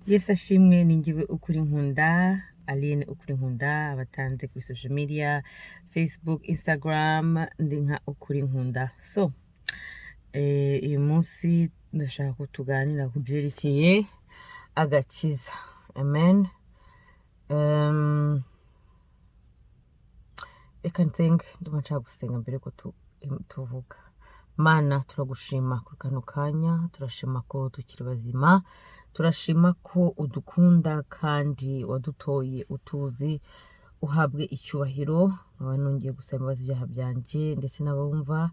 Yesu ashimwe. Ni njyewe Ukuri Nkunda, Aline Ukuri Nkunda. Abatanze kuri social media, Facebook, Instagram, ndi nka Ukuri Nkunda. So uyu munsi ndashaka ko tuganira ku byerekeye agakiza. Amen. Reka nsenge. Ndumva nshaka gusenga mbere yuko tuvuga. Mana, turagushima kuri kano kanya. Turashima ko tukiri bazima, turashima ko udukunda kandi wadutoye utuzi. Uhabwe icyubahiro. Nkaba nongeye gusaba imbabazi ibyaha byanjye ndetse n'abumva.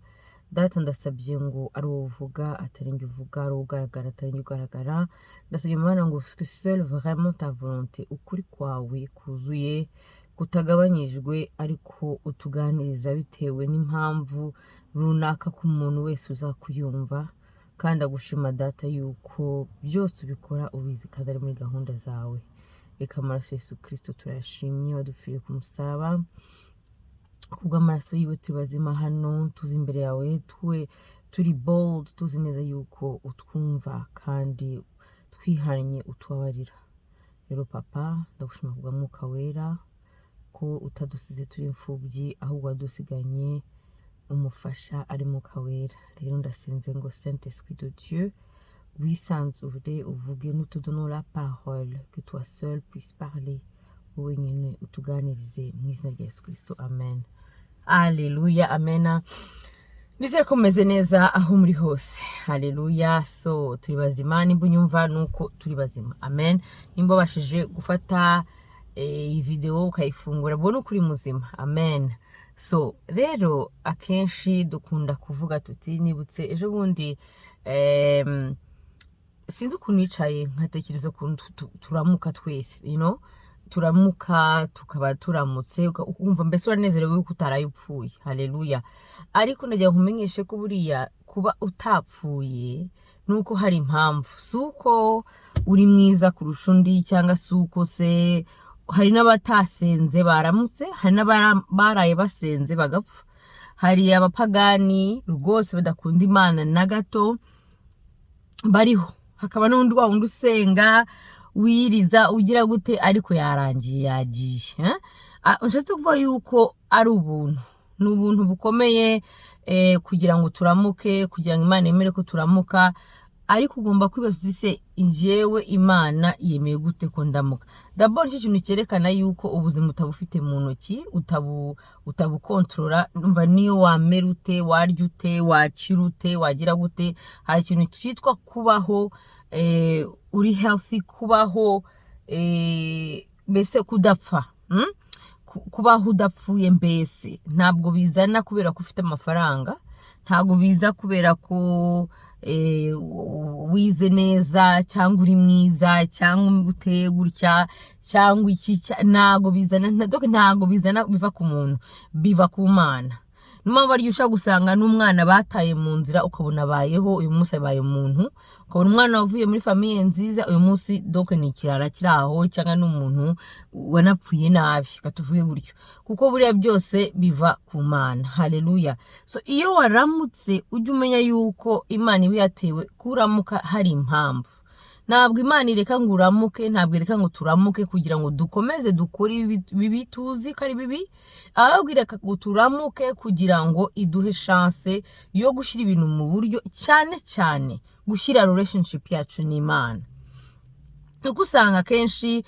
Data, ndasabye ngo ari wowe uvuga, atari njye uvuga, ari wowe ugaragara, atari njye ugaragara. Ndasabye, Mana, ngo que seule vraiment ta volonté, ukuri kwawe kuzuye kutagabanyijwe, ariko utuganiriza bitewe n'impamvu runaka ku muntu wese uzakuyumva. Kandi agushima, Data, yuko byose ubikora ubizi kandi ari muri gahunda zawe. Reka amaraso Yesu Kirisito turayashimye, wadupfiriye ku musaraba. Kubw'amaraso yiwe turi bazima hano, tuzi imbere yawe twe turi bold, tuzi neza yuko utwumva kandi twihannye utubabarira. Rero Papa, ndagushima kubwa Mwuka Wera, ko utadusize turi imfubyi, ahubwo wadusiganye umufasha ari Mwuka Wera. Rero ndasenze ngo Saint Esprit de Dieu wisanzure, uvuge. Nous te donnons la parole, que toi seul puisses parler, wowe nyine utuganirize, mu izina rya Yesu Kristo, amen. Aleluya, amena. Nizere ko mumeze neza aho muri hose. Haleluya. So turi bazima. Nimba unyumva, nuko turi bazima. Amen. Nimba wabashije gufata iyi video ukayifungura, ubwo ni ukuri muzima. Amen. So rero akenshi dukunda kuvuga tuti, nibutse ejo bundi, sinzi ukuntu nicaye nkatekereza ukuntu turamuka twese, turamuka, tukaba turamutse, ukumva mbese uranezerewe yuko utaraye upfuye. Haleluya. Ariko ndagira ngo nkumenyeshe ko buriya kuba utapfuye nuko hari impamvu. Si uko uri mwiza kurusha undi, cyangwa si uko se hari n'abatasenze baramutse, hari n'abaraye basenze bagapfa, hari abapagani rwose badakunda Imana na gato bariho, hakaba n'undi wa wundi usenga, wiriza, ugira gute, ariko yarangiye, yagiye, eh? Ah, nshatse kuvuga yuko ari ubuntu, ni ubuntu bukomeye kugira ngo turamuke, kugira ngo Imana yemere ko turamuka. Ariko ugomba kwibaza uti: "Se njyewe Imana yemeye gute ko ndamuka?" D'abord, nicyo kintu cyerekana yuko ubuzima utabufite mu ntoki, utabukontorora. Umva, niyo wamera ute, warya ute, wakira ute, wagira gute, hari ikintu cyitwa kubaho uri healthy, kubaho mbese kudapfa, Kubaho udapfuye mbese ntabwo bizana kubera ko ufite amafaranga, ntabwo biza kubera ko wize neza, cyangwa uri mwiza, cyangwa uteye gutya, cyangwa iki, ntabwo bizana, donc ntabwo bizana biva ku muntu, biva ku Mana. Niyo mpamvu ariyo ushobora gusanga n'umwana bataye mu nzira, ukabona abayeho, uyu munsi abaye umuntu, ukabona umwana wavuye muri famille nziza, uyu munsi donc ni ikirara kiri aho, cyangwa n'umuntu wanapfuye nabi, reka tuvuge gutyo, kuko buriya byose biva ku Mana. Haleluya. So iyo waramutse, ujye umenya yuko Imana iba yatewe kuramuka hari impamvu. Ntabwo Imana ireka ngo uramuke, ntabwo ireka ngo turamuke kugira ngo dukomeze dukore ibibi bibi tuzi ko ari bibi, ahubwo ireka ngo turamuke kugira ngo iduhe chance yo gushyira ibintu mu buryo, cyane cyane gushyira relationship yacu n'Imana. Kuko usanga akenshi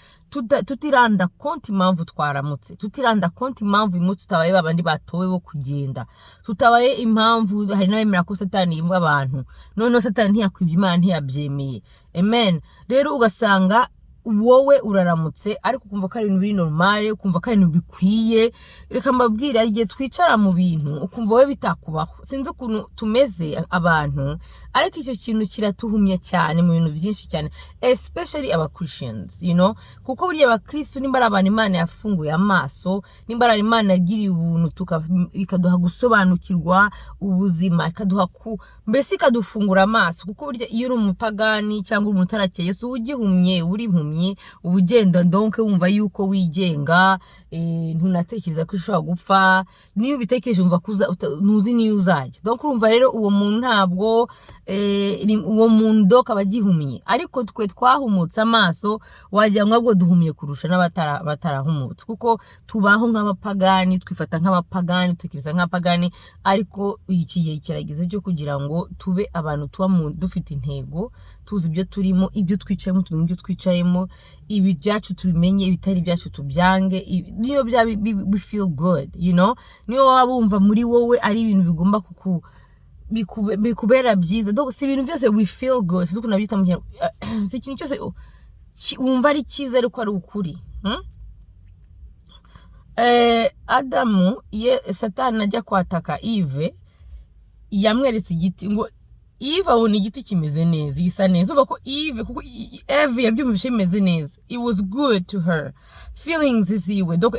tutiranda compte impamvu twaramutse, tutiranda compte impamvu uyu munsi tutabaye babandi batowe bo kugenda, tutabaye impamvu. Hari n'abemera ko Satani yimba abantu. Noneho Satani ntiyakwibye, Imana ntiyabyemeye. Amen. Rero ugasanga wowe uraramutse, ariko ukumva ko ari ibintu biri normale, ukumva ko ari ibintu bikwiye. Reka mbabwire, hari igihe twicara mu bintu ukumva wowe bitakubaho. Sinzi ukuntu tumeze abantu, ariko icyo kintu kiratuhumya cyane mu bintu byinshi cyane, especially aba Christians, kuko burya abakristu, nimba ari abantu Imana yafunguye amaso, nimba ari Imana yagiriye ubuntu ikaduha gusobanukirwa ubuzima, ikaduha ku mbese ikadufungura amaso, kuko burya iyo uri umupagani cyangwa uri umuntu utarakeye Yesu, uba ugihumye, uba uri impumyi, uba ugenda donc wumva yuko wigenga, ntunatekereza ko ushobora gupfa. Niyo ubitekereje wumva ko ntuzi niyo uzajya. Donc urumva rero uwo muntu ntabwo Uwo muntu donc aba agihumye, ariko twe twahumutse amaso, wagira ngo ahubwo duhumye kurusha n'abatarahumutse, kuko tubaho nk'abapagani, twifata nk'abapagani, dutekereza nk'abapagani. Ariko iki gihe kirageze cyo kugira ngo tube abantu tuba dufite intego, tuzi ibyo turimo, ibyo twicayemo, tumenye ibyo twicayemo, ibi byacu tubimenye, ibitari ibyacu tubyange. Niyo byaba bi feel good, niyo waba wumva muri wowe ari ibintu bigomba bikubera byiza. Donc si ibintu byose we feel good, sinzi ukuntu nabyita mu Kinyarwanda. Si ikintu cyose wumva ari cyiza ariko ari ukuri, Adamu ye, Satani ajya kwataka Eve, yamweretse igiti, ngo Eve abona igiti kimeze neza, gisa neza. Uvuga ko Eve, kuko Eve yabyumvise bimeze neza, it was good to her feelings ziwe, donc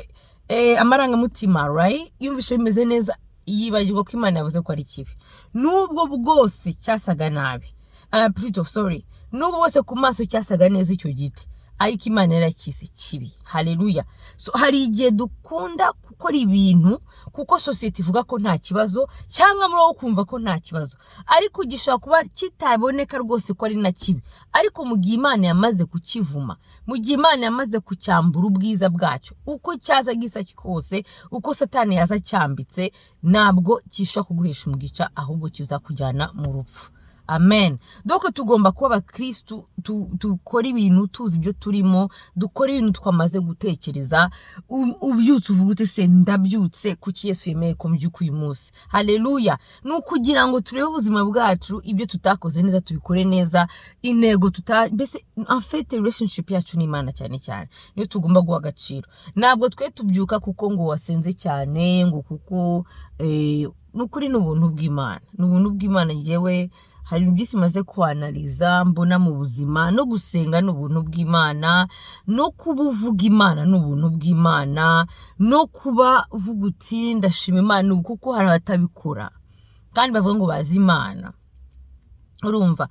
amarangamutima, right? Yumvise bimeze neza, yibagirwa ko Imana yavuze ko ari kibi. Nubwo bwose cyasaga nabi, plutôt, sorry, nubwo bwose ku maso cyasaga neza icyo giti, ariko Imana yarakise kibi. Haleluya! So hari igihe dukunda gukora ibintu kuko sosiyete ivuga ko nta kibazo, cyangwa muri wowe ukumva ko nta kibazo, ariko gishobora kuba kitaboneka rwose ko ari na kibi. Ariko mu gihe Imana yamaze kukivuma, mu gihe Imana yamaze kucyambura ubwiza bwacyo, uko cyaza gisa kose, uko Satani yaza cyambitse, ntabwo gishobora kuguhesha umugisha, ahubwo kizakujyana mu rupfu. Amen. Donc tugomba kuba abakristu dukora ibintu tuzi ibyo turimo, dukora ibintu twamaze gutekereza. Ubyutse uvuga ute se? Ndabyutse kuki Yesu yemeye ko mbyuka uyu munsi? Haleluya! Ni ukugira ngo turebe ubuzima bwacu, ibyo tutakoze neza tubikore neza, intego tuta, mbese en fait relationship yacu n'Imana cyane cyane niyo tugomba guha agaciro. Ntabwo twe tubyuka kuko ngo wasenze cyane, ngo kuko ni ukuri, ni ubuntu bw'Imana, ni ubuntu bw'Imana. Ngewe hari ibintu byinshi maze kwanariza mbona mu buzima: no gusenga ni ubuntu bw'Imana, no kuba uvuga Imana ni ubuntu bw'Imana, no kuba uvuga uti "Ndashima Imana" ubu, kuko hari abatabikora kandi bavuga ngo bazi Imana. Urumva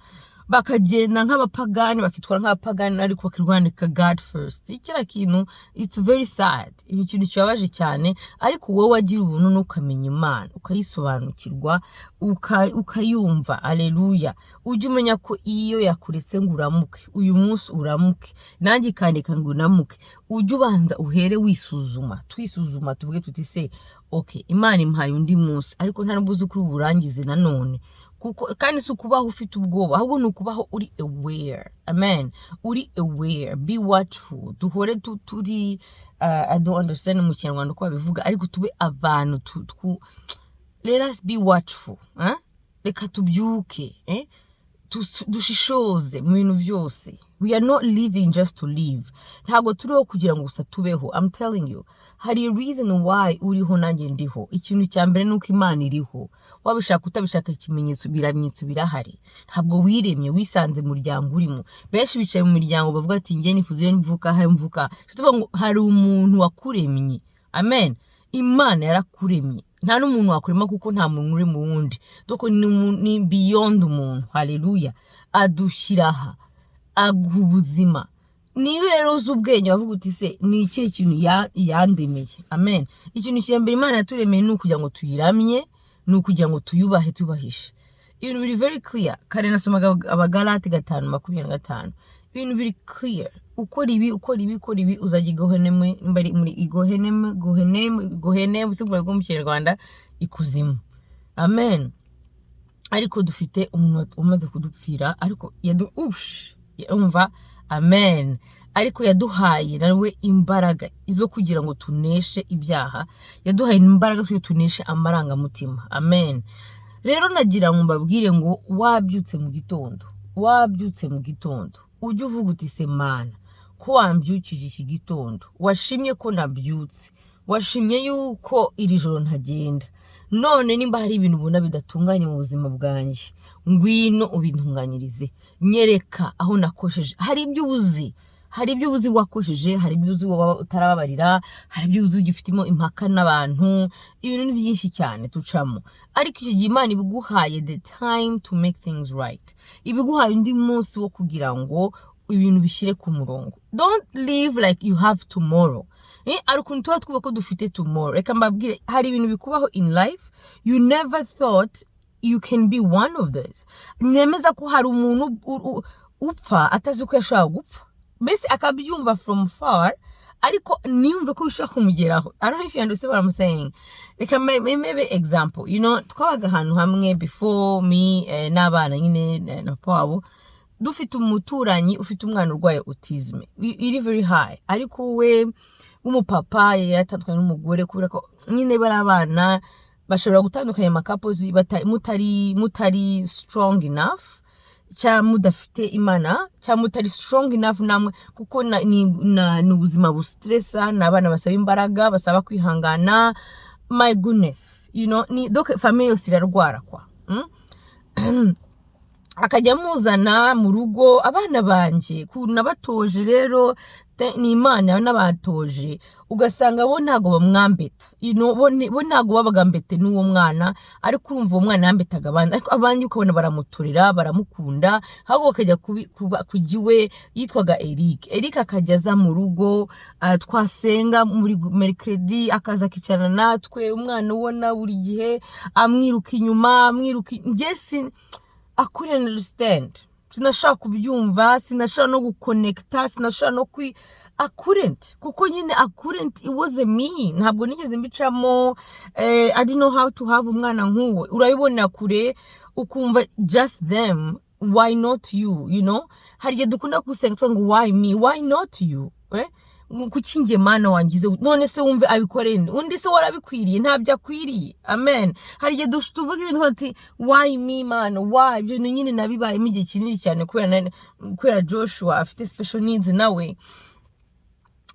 bakagenda nk'abapagani, bakitwara nk'abapagani, ariko bakirwandika "God first". Kiriya kintu, it's very sad, ni ikintu kibabaje cyane. Ariko wowe wagira ubuntu n'ukamenya Imana, ukayisobanukirwa, ukayumva, aleluya, ujye umenya ko iyo yakuretse ngo uramuke uyu munsi, uramuke, nanjye ikandika ngo unamuke, ujye ubanza uhere wisuzuma, twisuzuma, tuvuge tuti "Se okay, Imana impaye undi munsi", ariko nta nubwo uzi kuri burangize nanone. Kuko kandi si ukubaho ufite ubwoba, ahubwo ni ukubaho uri aware. Amen. Uri aware, be watchful, duhore turi I don't understand mu Kinyarwanda uko babivuga, ariko tube abantu let us be watchful, eh? Reka tubyuke, eh? Dushishoze mu bintu byose. We are not living just to live. Ntabwo turiho kugira ngo gusa tubeho. I'm telling you, hari a reason why uriho, nanjye ndiho. Ikintu cya mbere ni uko Imana iriho, wabishaka utabishaka. Ikimenyetso, biramenyetso birahari. Ntabwo wiremye, wisanze mu muryango urimo. Benshi bicaye mu miryango bavuga ati "Njye nifuza iyo mvuka, aho mvuka." Tuvuga ngo hari umuntu wakuremye. Amen. Imana yarakuremye, nta n'umuntu wakurema, kuko nta muntu uri mu wundi. Donc ni beyond umuntu. Haleluya! Adushyira aha, aguha ubuzima. Niyo rero uzi ubwenge, wavuga uti "Se ni ikihe kintu yandemeye?" Amen. Ikintu cya mbere Imana yaturemeye ni ukugira ngo tuyiramye, ni ukugira ngo tuyubahe, tubahishe. Ibintu biri very clear. Kare nasomaga Abagalati 5:25. Ibintu biri clear: ukora ibi, ukora ibi, ukora ibi, uzajya igoheneme. Nimba ari muri igoheneme, goheneme, goheneme, si mu Kinyarwanda, ikuzimu. Amen. Ariko dufite umuntu umaze kudupfira, ariko yadu ush umva, amen, ariko yaduhaye nawe imbaraga zo kugira ngo tuneshe ibyaha, yaduhaye imbaraga zo kugira tuneshe amarangamutima. Amen. Rero nagira ngo mbabwire ngo wabyutse mu gitondo, wabyutse mu gitondo, ujye uvuga uti "Se Mana, ko wambyukije iki gitondo, washimye ko nabyutse, washimye yuko iri joro ntagenda. None nimba hari ibintu ubona bidatunganye mu buzima bwanjye, ngwino ubintunganyirize, nyereka aho nakosheje." Hari ibyo ubuzi, hari ibyo uzi wakosheje, hari ibyo uzi waba utarababarira, hari ibyo uzi ugifitemo impaka n'abantu. Ibintu ni byinshi cyane ducamo, ariko icyo gihe Imana ibiguhaye the time to make things right, ibiguhaye undi munsi wo kugira ngo ibintu bishyire ku murongo. Don't live like you have tomorrow. Hari ukuntu tuba twuba ko dufite tomorrow. Reka mbabwire, hari ibintu bikubaho in life you never thought. You can be one of those. Nemeza ko hari umuntu upfa atazi ko yashobora gupfa, mbese akabyumva from far, ariko niyumve ko bishobora kumugeraho. I don't know if you understand what I'm saying. Reka maybe example, twabaga ahantu hamwe before me, n'abana nyine na papa wabo. Dufite umuturanyi ufite umwana urwaye autism iri very high, ariko we w'umupapa yari yatandukanye n'umugore, kubera ko nyine bari abana bashobora gutandukanya ama couples mutari strong enough, cyangwa mudafite Imana, cyangwa mutari strong enough namwe, kuko ni ubuzima bustressa, ni abana basaba imbaraga, basaba kwihangana. My goodness, ni donc famille yose irarwara kwa, Akajya amuzana mu rugo. Abana banje nabatoje rero, ni Imana n'abatoje. Ugasanga bo ntago bamwambeta, bo ntago babaga mbete n'uwo mwana, ariko urumva uwo mwana yambetaga abandi, ariko abandi ukabona baramutorera, baramukunda, ahubwo bakajya kujya iwe. Yitwaga Eric. Eric akajya aza mu rugo, twasenga muri mercredi, akaza akicarana natwe. Umwana ubona buri gihe amwiruka inyuma, amwiruka. Njye si I couldn't understand, sinashobora kubyumva, sinashobora no guconnecta, sinashobora no kwi I couldn't, kuko nyine I couldn't, it wasn't me, ntabwo nigeze mbicamo. I didn't know how to have umwana nk'uwo. Urabibona kure, ukumva just them, why not you? Hari igihe dukunda gusenga tuvuga ngo "Why me? Why not you?" Eh? Kuki njye, Mana, wangize? None se wumve abikore nde? Undi se warabikwiriye? Ntabyo akwiriye. Amen. Hari igihe tuvuga ibintu ati "Why me, Man? Why?" Ibyo bintu nyine nabibayemo igihe kinini cyane kubera Joshua afite special needs nawe.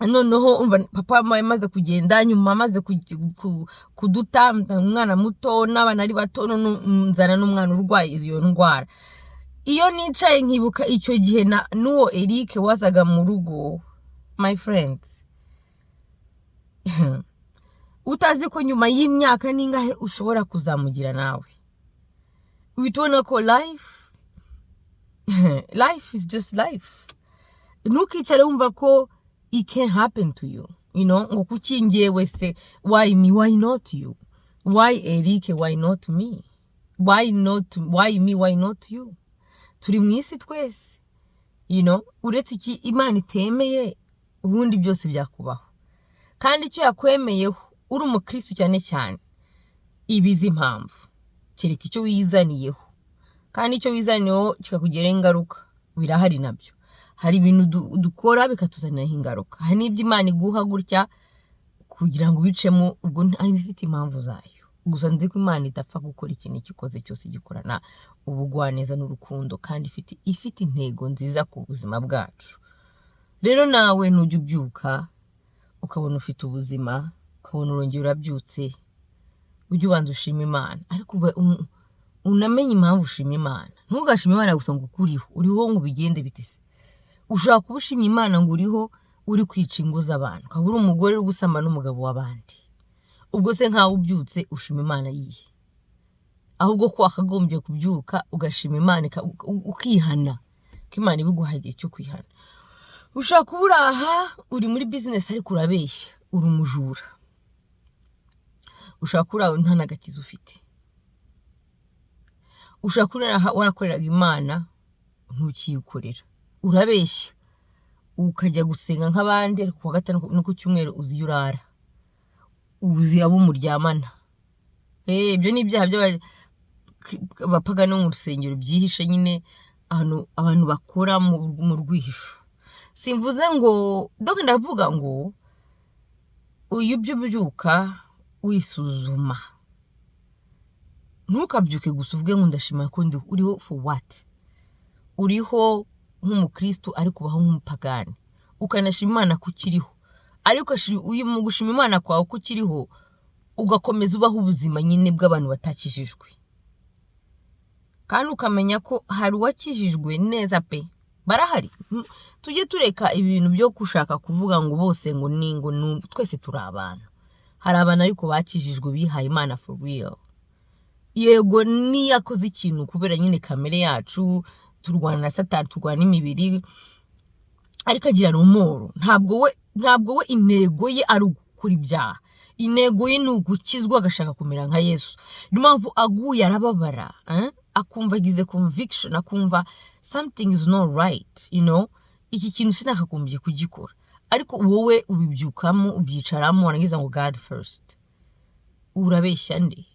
Noneho umva, papa amaze kugenda, nyuma amaze kuduta umwana muto n'abana ari bato, none nzana n'umwana urwaye iyo ndwara. Iyo nicaye nkibuka icyo gihe na n'uwo Eric wazaga mu rugo, my friends, utazi ko nyuma y'imyaka n'ingahe ushobora kuzamugira nawe, uhita ubona ko life is just life. Ntukicare wumva ko it can happen to you, ngo kuki njyewe se? Why me? Why not you? Why Eric? Why not me? Why not, why me? Why not you? Turi mu isi twese. Uretse iki Imana itemeye, ubundi byose byakubaho. Kandi icyo yakwemeyeho uri umukristo cyane cyane, ibizi impamvu, kereka icyo wizaniyeho. Kandi icyo wizaniyeho kikakugiraho ingaruka, birahari nabyo. Hari ibintu dukora bikatuzaniraho ingaruka, hari n'ibyo Imana iguha gutya kugira ngo ubicemo, ubwo ifite impamvu zayo. Gusa nzi ko Imana idapfa gukora ikintu, icyo cyose gikorana ubugwaneza n'urukundo, kandi ifite intego nziza ku buzima bwacu. Rero nawe nujya ubyuka ukabona ufite ubuzima, ukabona urongera urabyutse, ujye ubanza ushima Imana, ariko unamenye impamvu ushima Imana. Ntugashime Imana gusa ngo uko uriho, uriho ngo bigende bite se? Ushobora kuba ushima Imana ngo uriho, uri kwica ingo z'abantu, ukaba uri umugore uri gusamba n'umugabo w'abandi. Ubwo se nkawe ubyutse ushima Imana yihe? Ahubwo ko wakagombye kubyuka ugashima Imana, ukihana, ko Imana ibiguha igihe cyo kwihana. Ushobora kuba uri aha, uri muri business, ariko urabeshya, uri umujura. Ushobora kuba uri aho nta n'agakiza ufite. Ushobora kuba uri aha warakoreraga Imana, ntukiyikorera, urabeshya, ukajya gusenga nk'abandi, ariko kuwa gatanu no ku cyumweru uzi iyo urara, uzi abo muryamana. Ibyo ni ibyaha by'abapagani bo mu rusengero byihishe nyine, ahantu abantu bakora mu rwihisho. Simvuze ngo donc, ndavuga ngo uyu ujye ubyuka wisuzuma. Ntukabyuke gusa uvuge ngo "Ndashima ko ndiho." Uriho for what? Uriho nk'umukristo ariko ubaho nk'umupagani, ukanashima Imana ko ukiriho, ariko uyu mu gushima Imana kwawe ko ukiriho, ugakomeza ubaho ubuzima nyine bw'abantu batakijijwe. Kandi ukamenya ko hari uwakijijwe neza pe, barahari. Tujye tureka ibintu byo gushaka kuvuga ngo bose ngo ni ngo twese turi abantu. Hari abantu ariko bakijijwe, bihaye Imana for real. Yego, niyo akoze ikintu, kubera nyine kamere yacu, turwana na Satani, turwana n'imibiri, ariko agira remords. Ntabwo we intego ye ari ugukora ibyaha. Intego ye ni ugukizwa, agashaka kumera nka Yesu. Niyo mpamvu aguye arababara, eh? Akumva agize conviction, akumva something is not right. Iki kintu sinakagombye kugikora. Ariko wowe ubibyukamo, ubyicaramo, warangiza ngo "God first". Urabeshya nde?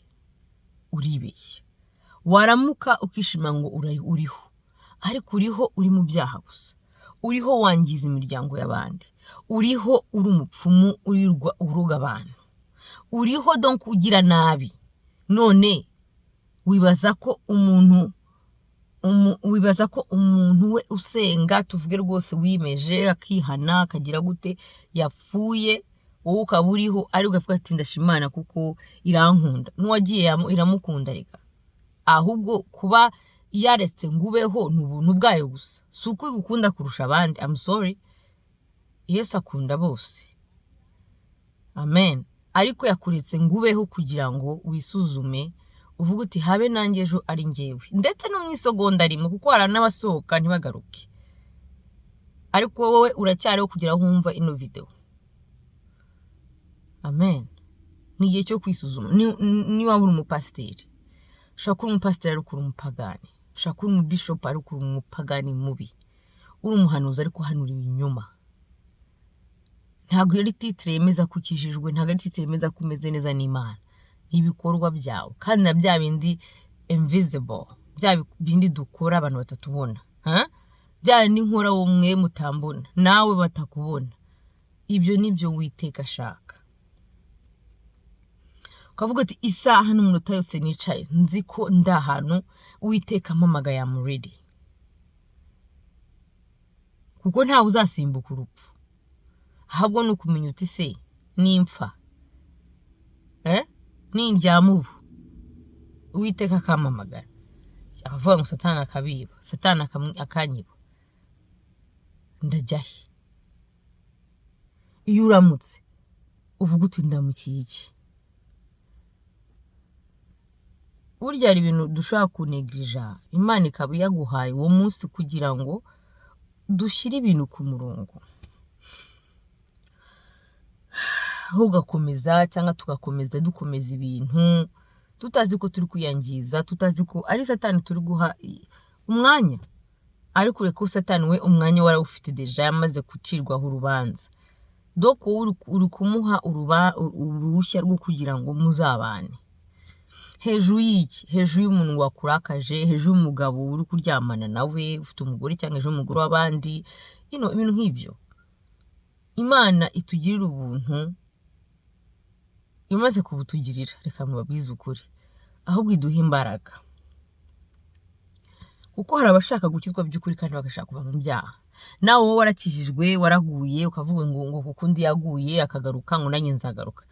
Uribeshya. Waramuka ukishima ngo uriho, ariko uriho uri mu byaha gusa, uriho wangiza imiryango y'abandi, uriho uri umupfumu, urirwa uroga abantu, uriho donc ugira nabi. None wibaza ko umuntu we usenga, tuvuge rwose wimeje, akihana, akagira gute, yapfuye, wowe ukaba uriho, ariko ugavuga ati: "Ndashima Imana kuko irankunda"? N'uwagiye iramukunda reka. Ahubwo kuba yaretse ngo ubeho ni ubuntu bwayo gusa, si uko igukunda kurusha abandi. I'm sorry, Yesu akunda bose, amen. Ariko yakuretse ngo ubeho kugira ngo wisuzume, uvuge uti: "Habe nanjye ejo ari njyewe", ndetse no mu isogonda rimwe, kuko hari n'abasohoka ntibagaruke. Ariko wowe uracyariho kugira aho wumva ino video, amen. Ni igihe cyo kwisuzuma. Niba uri umupasiteri, ushobora kuba uri umupasiteri ariko uri umupagani, ushobora kuba uri umubishopu ariko uri umupagani mubi, uri umuhanuzi ariko uhanura ibinyoma. Ntabwo ari titre yemeza ko ukijijwe, ntabwo ari titre yemeza ko umeze neza n'Imana. Ni ibikorwa byawe, kandi na bya bindi invisible, bya bindi dukora abantu batatubona, ha? Bya bindi nkora mwe mutambona, nawe batakubona, ibyo ni byo Uwiteka ashaka. Ukavuga ati: "Isaha n'umunota yose nicaye, nzi ko ndi ahantu Uwiteka ampamagaye, am ready", kuko ntawe uzasimbuka urupfu. Ahubwo ni ukumenya uti: "Se nimpfa, nindyama ubu Uwiteka akampamagara", abavuga ngo Satani akabiba, Satani akanyiba, ndajya he? Iyo uramutse uvuga uti: "Ndamukiye iki?" Burya hari ibintu dushobora kunegirija, Imana ikaba yaguhaye uwo munsi kugira ngo dushyire ibintu ku murongo, aho ugakomeza cyangwa tugakomeza dukomeza ibintu tutazi ko turi kwiyangiza, tutazi ko ari Satani turi guha umwanya. Ariko ureke ko Satani we umwanya warawufite déjà, yamaze gucirwaho urubanza. Donc wowe uri kumuha uruhushya rwo kugira ngo muzabane hejuru y'iki? Hejuru y'umuntu wakurakaje, hejuru y'umugabo uri kuryamana nawe ufite umugore, cyangwa hejuru y'umugore w'abandi, ibintu nk'ibyo. Imana itugirira ubuntu, imaze kubutugirira, reka mubabwize ukuri, ahubwo iduha imbaraga, kuko hari abashaka gukizwa by'ukuri kandi bagashaka kuva mu byaha. Nawe wowe warakijijwe, waraguye, ukavuga ngo kuko undi yaguye akagaruka, ngo nanjye nzagaruka.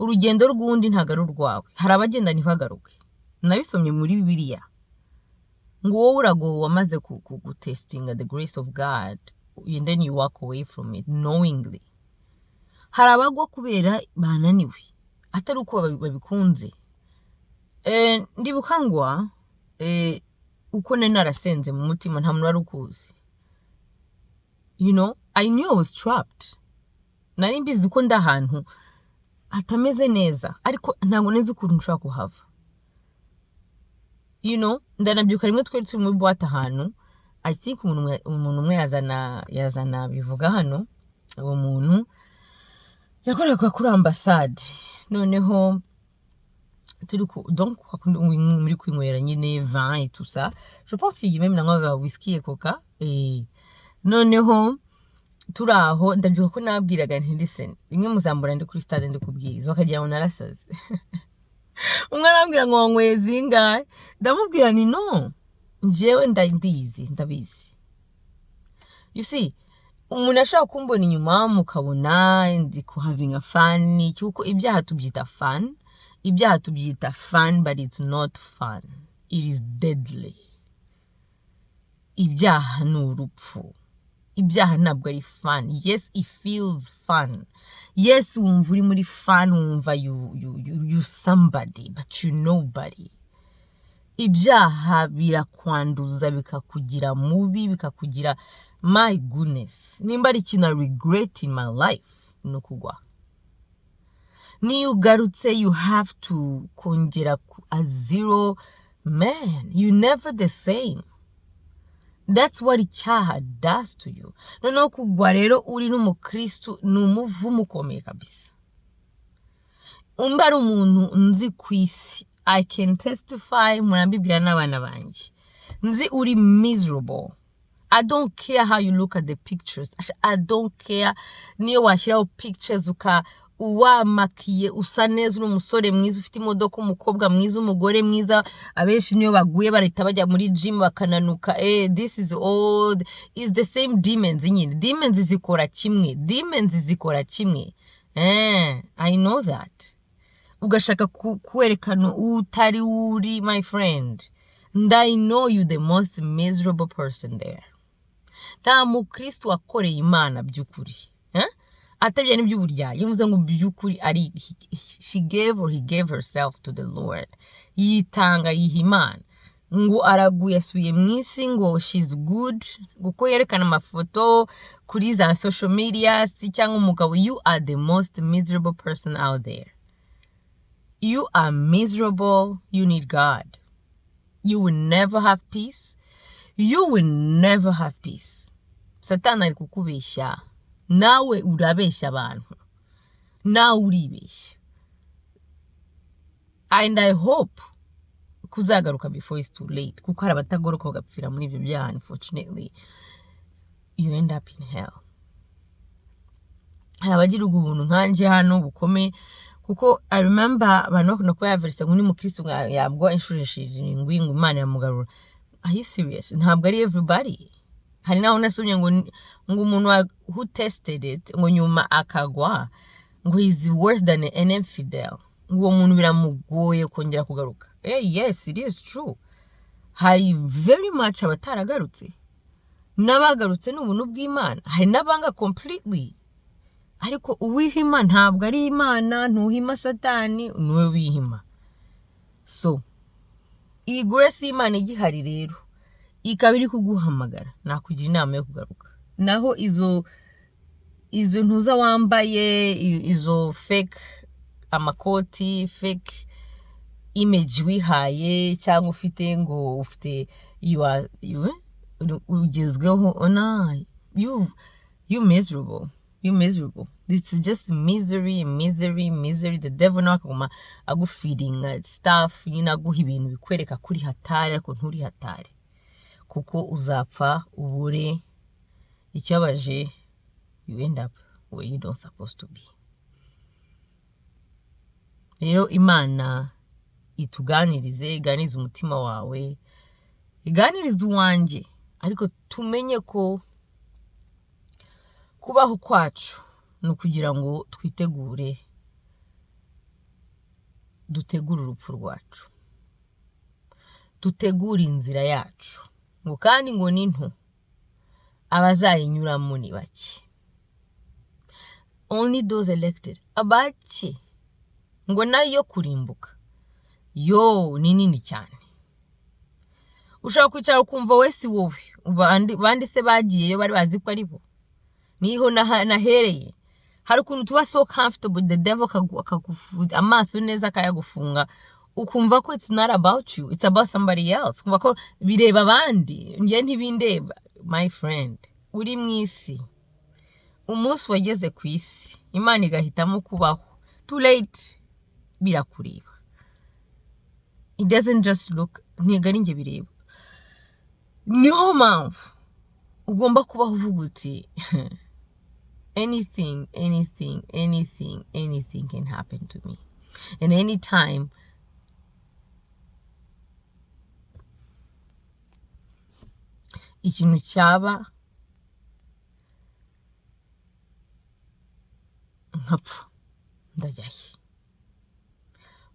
Urugendo rw'undi ntabwo ari urwawe. Hari abagenda ntibagaruke, nabisomye muri Bibiliya, ngo wowe uragowe wamaze gutestinga the grace of God and then you walk away from it knowingly. Hari abagwa kubera bananiwe, atari uko babikunze. Ndibuka ngwa uko nari narasenze mu mutima, nta muntu wari ukuzi. I knew I was trapped. Nari mbizi ko ndi ahantu hatameze neza, ariko ntabwo nzi ukuntu nshobora kuhava. Ndanabyuka rimwe, twari turi muri boîte ahantu, I think umuntu umwe yazana bivuga hano. Uwo muntu yakoraga kuri ambasade. Noneho turi ku, donc kwa kundi muri kwinywera nyine vin et tout ça, je pense qu'il même nanywaga whisky et coca. Et noneho turi aho, ndabyibuka ko nababwiraga nti: "Listen, rimwe muzambura ndi kuri stade ndi kubwiriza, bakagira ngo narasaze." Umwe arambwira ngo: "Wanyweye zingahe?" Ndamubwira nti: "No, njyewe ndabizi, ndabizi." You see, umuntu ashobora kumbona inyuma mukabona ndi ku having a fun, kuko ibyaha tubyita fun, ibyaha tubyita fun, but it's not fun, it is deadly. Ibyaha ni urupfu, ibyaha ntabwo ari fun. Yes, it feels fun. Yes, wumva uri muri fun, wumva you somebody, but you nobody. Ibyaha birakwanduza, bikakugira mubi, bikakugira, my goodness. Nimba ari ikintu I regret in my life, ni ukugwa. Niyo ugarutse, you have to kongera a zero. Man, you never the same. That's what icyaha does to you. Noneho kugwa rero uri n'umukristu ni umuvumo ukomeye kabisa. Umba ari umuntu nzi ku isi, I can testify, murambibwira n'abana banjye, nzi uri miserable. I don't care how you look at the pictures. I don't care niyo washyiraho pictures uka wamakiye, usa neza, uri umusore mwiza, ufite imodoka, umukobwa mwiza, umugore mwiza. Abenshi niyo baguye barahita bajya muri gym bakananuka. This is all is the same demons nyine. Demons zikora kimwe, demons zikora kimwe. I know that. Ugashaka kwerekana utari uri, my friend, and I know you the most miserable person there. Nta mukristo wakoreye Imana by'ukuri, eh? Atajya n'iby'uburyarya, yavuze ngo by'ukuri ari she gave or he gave herself to the Lord, yitanga, yiha Imana, ngo araguye asubiye mu isi, ngo she's good kuko yerekana amafoto kuri za social media si cyangwa umugabo. You are the most miserable person out there. You are miserable. You need God. You will never have peace. You will never have peace. Satani ari kukubeshya, nawe urabeshya abantu, nawe uribeshya. And I hope kuzagaruka before it's too late, kuko hari abatagoroka bagapfira muri ibyo byaha. Unfortunately, you end up in hell. Hari abagira ubuntu nkanjye hano bukomeye, kuko I remember abantu bakunda kuba yaverse ngo ni mukristo ngo yabwa inshuro 7 ngo Imana iramugarura. Are you serious? Ntabwo ari everybody. Hari naho nasomye ngo umuntu who tested it, ngo nyuma akagwa, ngo he's worse than an infidel, ngo uwo muntu biramugoye kongera kugaruka. Yes, it is true. Hari very much abataragarutse, n'abagarutse ni ubuntu bw'Imana. Hari n'abanga completely, ariko uwihima ntabwo ari Imana. Ntuhima Satani, niwe wihima. So iyi grace y'Imana igihari rero, ikaba iri kuguhamagara, nakugira inama yo kugaruka. Naho izo ntuza wambaye, izo fake amakoti, fake image wihaye cyangwa ufite ngo ufite, you are you, ugezweho ona, you miserable, you miserable. This is just misery, misery, misery. The devil nawe akaguma agufeedinga stuff nyine, aguha ibintu bikwereka kuri hatari, ariko nturi hatari, kuko uzapfa ubure. Ikibabaje, you end up where you don't supposed to be. Rero Imana ituganirize, iganirize umutima wawe, iganirize uwanjye, ariko tumenye ko kubaho kwacu ni ukugira ngo twitegure, dutegure urupfu rwacu, dutegure inzira yacu, ngo kandi ngo ni nto, abazayinyuramo ni bake. Only those elected, abake, ngo nayo kurimbuka yo ni nini cyane. Ushobora kwicara ukumva we si wowe, bandi se bagiyeyo bari bazi ko ari bo. Niho nahereye. Hari ukuntu tuba so comfortable, the devil amaso neza akayagufunga, ukumva ko it's not about you, it's about somebody else, ukumva ko bireba abandi, njye ntibindeba. My friend, uri mu isi, umunsi wageze ku isi, Imana igahitamo kubaho, too late, birakureba. It doesn't just look, ntiga ari njye bireba. Niho mpamvu ugomba kubaho uvuga uti anything, anything, anything, anything can happen to me and anytime. Ikintu cyaba nkapfa, ndajya he?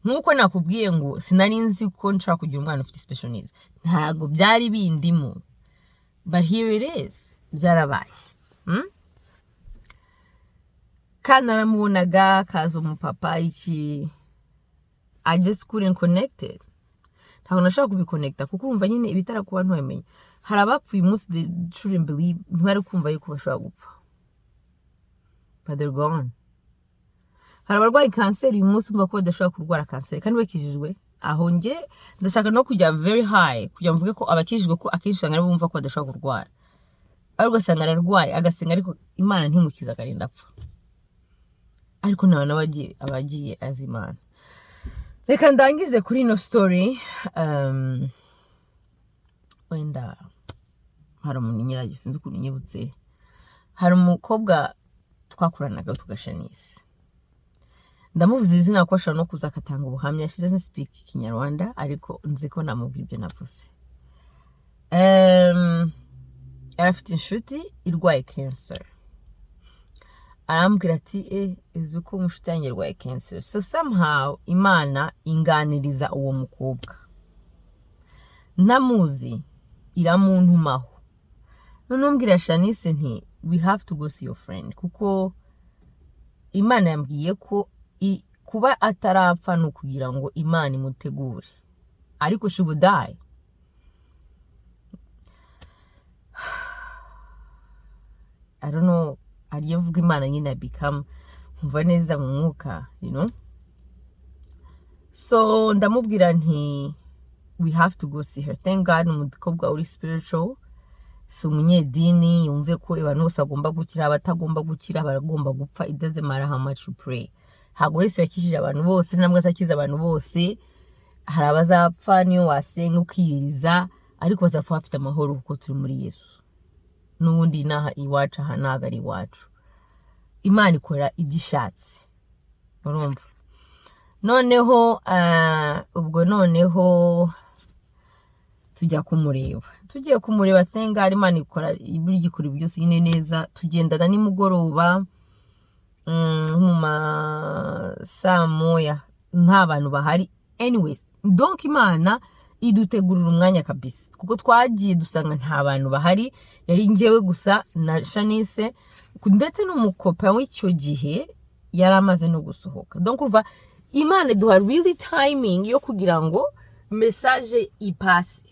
Nk'uko nakubwiye ngo sinari nzi ko nshobora kugira umwana ufite special needs, ntabwo byari bindimo, but here it is, byarabaye. Kandi naramubonaga akaza umupapa iki, I just couldn't connect it. Ntabwo nashobora kubiconnecta, kuko urumva nyine ibitarakuba ntiwamenya. Hari abapfuye umunsi they shouldn't believe, ntibari kumva yuko bashobora gupfa, but they're gone. Hari abarwaye kanseri uyu munsi umva ko badashobora kurwara kanseri kandi bakijijwe. Aho njye ndashaka no kujya very high kugira ngo mvuge ko abakijijwe, ko akenshi usanga aribo bumva ko badashobora kurwara, ariko ugasanga ararwaye, agasenga, ariko Imana ntimukize, akarinda apfa. Ariko nawe nawe aba agiye azi Imana. Reka ndangize kuri ino story. Wenda hari umuntu nyirayo, sinzi ukuntu nyibutse. Hari umukobwa twakoranaga tugashanise, ndamuvuze izina ko ashobora no kuza agatanga ubuhamya. She doesn't speak Kinyarwanda, ariko nzi ko namubwira ibyo navuze. Yari afite inshuti irwaye cancer, arambwira ati: "Eh, uzi ko umushuti yanjye arwaye cancer?" So somehow Imana inganiriza uwo mukobwa ntamuzi, iramuntumaho. Noneho mbwira Shanice nti: "We have to go see your friend, kuko Imana yambwiye ko kuba atarapfa ni ukugira ngo Imana imutegure, ariko she would die." I don't know, hariyo mvuga Imana nyine become nkumva neza mu mwuka. So ndamubwira nti: "We have to go see her." Thank God, umukobwa uri spiritual, si umunyedini yumve ko abantu bose bagomba gukira, abatagomba gukira baragomba gupfa. It doesn't matter how much you pray. Ntabwo Yesu yakijije abantu bose, ntabwo azakiza abantu bose. Hari abazapfa niyo wasenga ukiyiriza, ariko bazapfa bafite amahoro kuko turi muri Yesu. N'ubundi inaha iwacu, aha ntabwo ari iwacu. Imana ikora ibyo ishatse, urumva? Noneho ubwo noneho tujya kumureba. Tugiye kumureba, thank God, Imana ikora, burya ikora byose nyine neza. Tugendana nimugoroba, mu ma saa moya, nta bantu bahari. Anyways, donc Imana idutegurira umwanya kabisa, kuko twagiye dusanga nta bantu bahari, yari njyewe gusa na Shanice, ndetse n'umukopa w'icyo gihe yari amaze no gusohoka. Donc urumva Imana iduha really timing yo kugira ngo message ipase.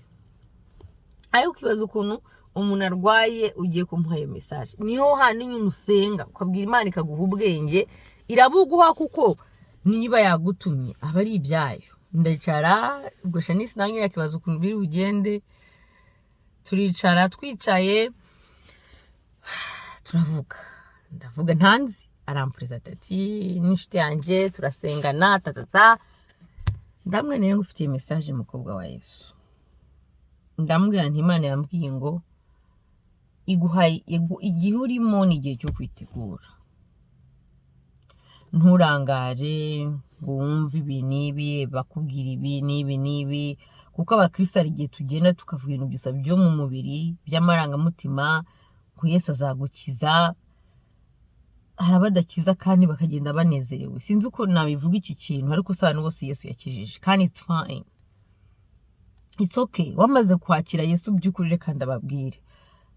Ariko ukibaza ukuntu umuntu arwaye ugiye kumuha iyo message. Niho handi nyine usenga ukabwira Imana ikaguha ubwenge, irabuguha, kuko niba yagutumye aba ari ibyayo. Ndicara, ubwo Shanice nawe nyine akibaza ukuntu biri bugende. Turicara, twicaye turavuga, ndavuga ntanzi, arampereza ati: "N'inshuti yanjye turasengana tatata." Ndamubwira ngo: "Ufitiye message, mukobwa wa Yesu." Ndamubwira nti: "Imana yambwiye ngo iguhaye igihe urimo ni igihe cyo kwitegura. Nturangare ngo wumve ibi n'ibi, bakubwira ibi n'ibi n'ibi, kuko abakristo hari igihe tugenda tukavuga ibintu gusa byo mu mubiri, by'amarangamutima, ngo Yesu azagukiza." Hari abadakiza kandi bakagenda banezerewe. Sinzi uko nabivuga iki kintu, ariko si abantu bose Yesu yakijije, kandi it's fine, it's okay. Wamaze kwakira Yesu by'ukuri, reka ndababwire,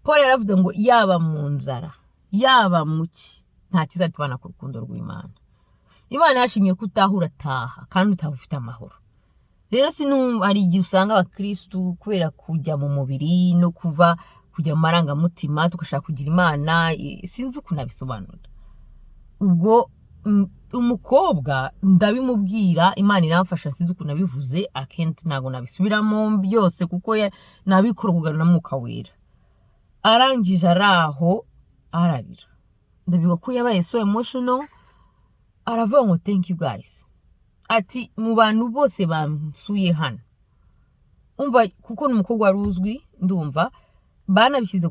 Paul yaravuze ngo yaba mu nzara, yaba mu ki, nta kizatubana ku rukundo rw'Imana. Imana yashimye ko utaha, urataha kandi utaha ufite amahoro. Rero sinumva, hari igihe usanga abakirisitu kubera kujya mu mubiri no kuva kujya mu marangamutima, tugashaka kugira Imana, sinzi ukuntu abisobanura. Ubwo umukobwa ndabimubwira, Imana iramfasha, sinzi ukuntu nabivuze akenshi, ntabwo nabisubiramo byose kuko nabikorwaga na Mwuka Wera. Arangije ari aho ararira, ndabibuka ko yabaye so emotional, aravuga ngo: "Thank you guys." Ati: "Mu bantu bose bansuye hano," umva, kuko ni umukobwa wari uzwi, ndumva banabishyize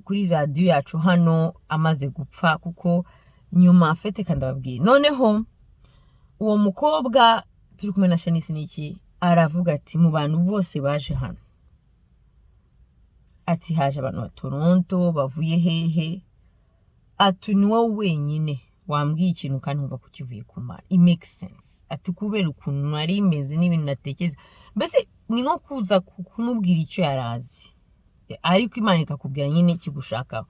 kuri radiyo yacu hano amaze gupfa, kuko nyuma afite kandi ababwira. Noneho uwo mukobwa turi kumwe na Shanice niki, aravuga ati: "Mu bantu bose baje hano," ati, "haje abantu ba Toronto, bavuye hehe," ati, "ni wowe wenyine wambwiye ikintu kandi nkumva ko kivuye ku Mana, it makes sense." Ati: "Kubera ukuntu nari meze n'ibintu natekereza." Mbese ni nko kuza kumubwira icyo yari azi, ariko Imana ikakubwira nyine ikigushakaho.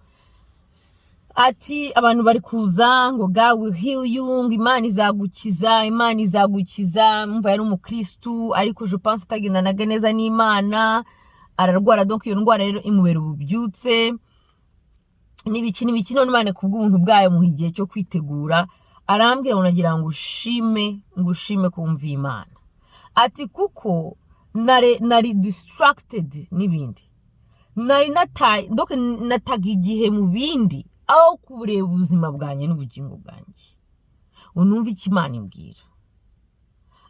Ati: "Abantu bari kuza ngo 'God will heal you,' ngo 'Imana izagukiza, Imana izagukiza.'" Mva, yari umukristu, ariko je pense atagendanaga neza n'Imana, ararwara. Donc iyo ndwara rero imubera ububyutse n'ibiki n'ibiki. None Imana kubw'ubuntu bwayo muha igihe cyo kwitegura. Arambwira ngo nagira ngo ushime, ngo ushime kumva Imana. Ati kuko nari distracted n'ibindi, nari nataye, donc nataga igihe mu bindi aho kureba ubuzima bwanjye n'ubugingo bwanjye, ngo numve icyo Imana imbwira.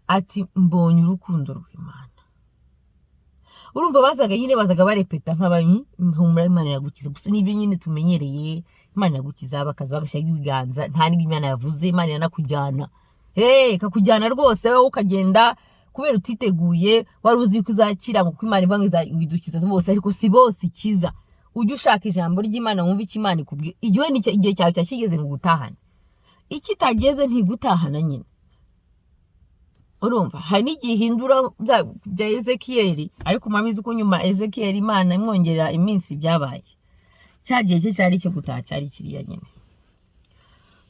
Ati mbonye urukundo rw'Imana. Urumva bazaga nyine, bazaga barepeta nk'abanyi, humura Imana iragukiza gusa, nibyo nyine tumenyereye, Imana iragukiza, bakaza bagashyiraho ibiganza, nta n'ibyo Imana yavuze, Imana iranakujyana, hey, ikakujyana rwose, wowe ukagenda kubera utiteguye, wari uzi ko uzakira, ngo kuko Imana ivuga ngo idukiza bose, ariko si bose ikiza. Ujye ushaka ijambo ry'Imana, wumve icyo Imana ikubwira. Igihe ni igihe cyawe cyakigeze ngo ugutahane, ikitageze ntigutahana nyine. Urumva hari n'igihe ihindura bya Ezekiyeli, ariko murabizi ko nyuma Ezekiyeli Imana imwongerera iminsi, byabaye cya gihe cye cyari icyo gutaha, cyari kiriya nyine.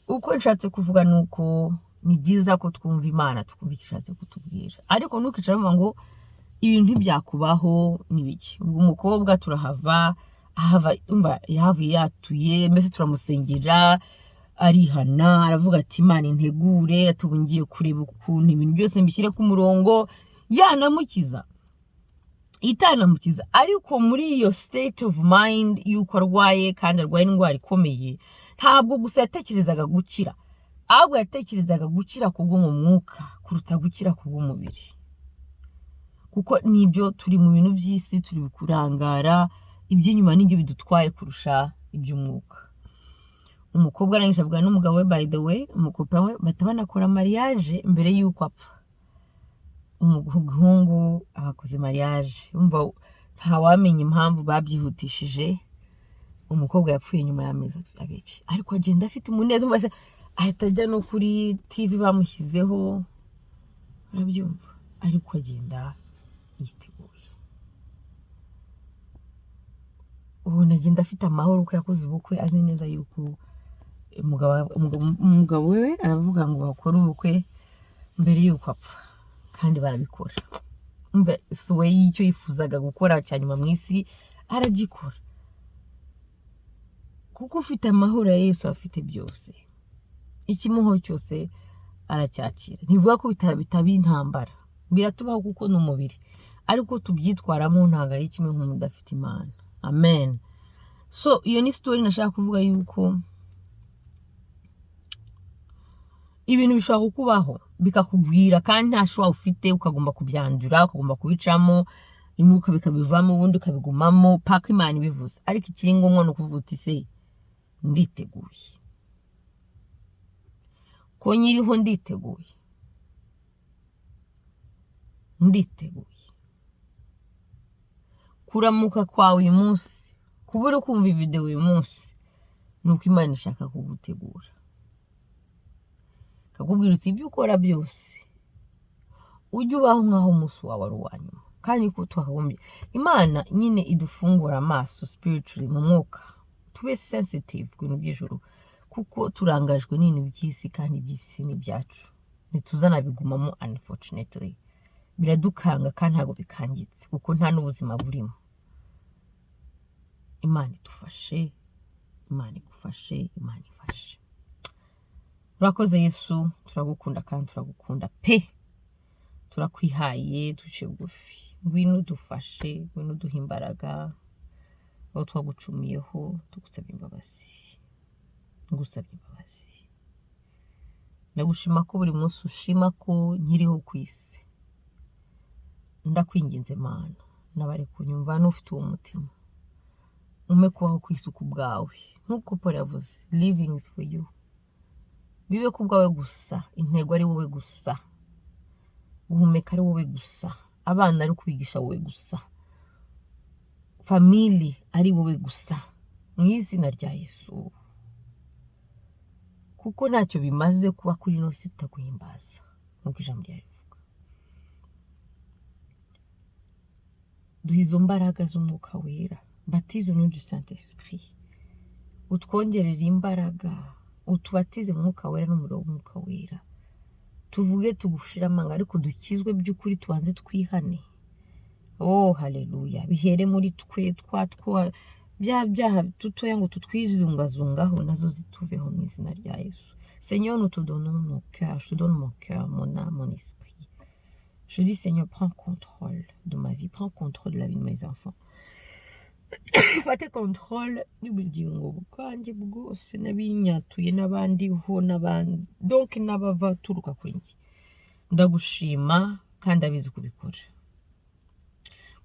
Uko nshatse kuvuga ni uko ni byiza ko twumva Imana, tukumva icyo ishatse kutubwira, ariko ntukicara uvuga ngo ibintu ntibyakubaho n'ibiki. Ubwo umukobwa turahava, ahava, umva yahavuye yatuye, mbese turamusengera, arihana, aravuga ati Imana integure, ati ubu ngiye kureba ukuntu ibintu byose mbishyire ku murongo. Yanamukiza itanamukiza, ariko muri iyo state of mind y'uko arwaye, kandi arwaye indwara ikomeye, ntabwo gusa yatekerezaga gukira, ahubwo yatekerezaga gukira kubwo mu mwuka kuruta gukira kubw'umubiri, kuko nibyo turi mu bintu by'isi, turi kurangara, iby'inyuma nibyo bidutwaye kurusha iby'umwuka. Umukobwa arangije avugana n'umugabo we, by the way, umukopa we, bahita banakora mariage mbere y'uko apfa. Umuhungu abakoze mariage, umva ntawamenya impamvu babyihutishije. Umukobwa yapfuye nyuma y'amezi 2, ariko agenda afite umunezero, umva se ahita ajya no kuri TV bamushyizeho, urabyumva, ariko agenda yiteguye, ubona agenda afite amahoro ko yakoze ubukwe, azi neza yuko umugabo we aravuga ngo bakore ubukwe mbere y'uko apfa, kandi barabikora. Umva we y'icyo yifuzaga gukora cya nyuma mu isi aragikora, kuko ufite amahoro ya Yesu aba afite byose, ikimuho cyose aracyakira. Ntibivuga ko bitaba intambara, biratubaho kuko ni umubiri, ariko tubyitwaramo ntabwo ari kimwe nk'umuntu udafite Imana. Amen. So iyo ni story nashaka kuvuga, yuko ibintu bishobora kukubaho bikakugwira kandi nta choix ufite, ukagomba kubyandura, ukagomba kubicamo, rimwe ukabivamo, ubundi ukabigumamo paka Imana ibivuze. Ariko ikiri ngombwa ni ukuvuga uti se nditeguye, ko nyiriho nditeguye, nditeguye. Kuramuka kwawe uyu munsi, kuba uri kumva iyi video uyu munsi, ni uko Imana ishaka kugutegura, ikakubwira uti ibyo ukora byose ujye ubaho nk'aho umunsi wawe ari uwa nyuma. Kandi ko twakagombye, Imana nyine idufungura amaso spiritually, mu mwuka, tube sensitive ku bintu by'ijuru, kuko turangajwe n'ibintu by'isi, kandi iby'isi si n'ibyacu, ntituzanabigumamo unfortunately. Biradukanga kandi ntabwo bikangitse, kuko nta n'ubuzima burimo. Imana idufashe, Imana igufashe, Imana ifashe. Urakoze Yesu, turagukunda kandi turagukunda pe, turakwihaye, duciye bugufi, ngwino udufashe, ngwino uduhe imbaraga, aho twagucumiyeho tugusabye imbabazi, ngusabye imbabazi. Ndagushima ko buri munsi ushima ko nkiriho ku isi. Ndakwinginze Mana, n'abari kunyumva n'ufite uwo mutima, umpe kubaho ku isi ku bwawe, nk'uko Paul yavuze, living is for you, bibe ku bwawe gusa, intego ari wowe gusa, guhumeka ari wowe gusa, abana ari kubigisha wowe gusa, family ari wowe gusa, mu izina rya Yesu. Kuko ntacyo bimaze kuba kuri ino si tutaguhimbaza, nk'uko ijambo ryawe rivuga. Duha izo mbaraga z'umwuka wera, baptise nous du Saint Esprit, utwongerere imbaraga, utubatize mu mwuka wera n'umuriro w'umwuka wera, tuvuge tugushire amanga, ariko dukizwe by'ukuri, tubanze twihane. Oh haleluya, bihere muri twe, twa twa bya byaha dutoya ngo tutwizungazungaho, nazo zituveho mu izina rya Yesu. Seigneur, nous te donnons nos cœurs. Je te donne mon cœur, mon âme, mon esprit. Je dis, Seigneur, prends contrôle de ma vie, prends contrôle de la vie de mes enfants. Fate contrôle y'ubugingo bwanjye bwose, n'abinyatuye, n'abandiho, n'abandi, donc n'abava turuka kuri njye. Ndagushima kandi abizi kubikora,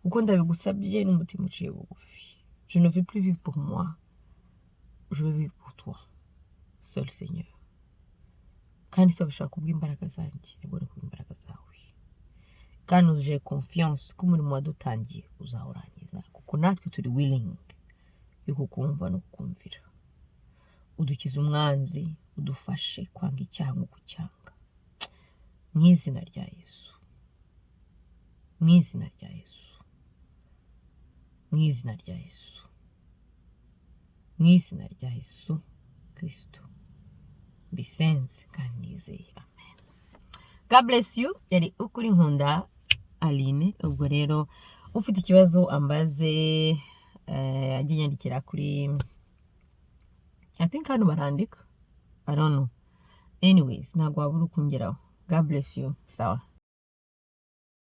kuko ndabigusabye n'umutima uciye bugufi. Je ne veux plus vivre pour moi, je veux vivre pour toi seul, Seigneur. Kandi si bishobora kubw'imbaraga zanjye, ahubwo ni kubw'imbaraga zawe. Kandi nuje confiance ko umurimo wadutangiye uzawurangiza, kuko natwe turi willing yo kukumva no kukumvira. Udukize umwanzi, udufashe kwanga icyaha nk'uko ucyanga. Mu izina rya Yesu, mu izina rya Yesu, mu izina rya Yesu, mu izina rya Yesu Kirisito mbisenze kandi nizeye, amen. God bless you. Yari Ukuri Nkunda Aline. Ubwo rero ufite ikibazo ambaze, ajye nyandikira kuri, I think hano barandika, I don't know. Anyways, ntabwo wabura ukungeraho. God bless you. Sawa.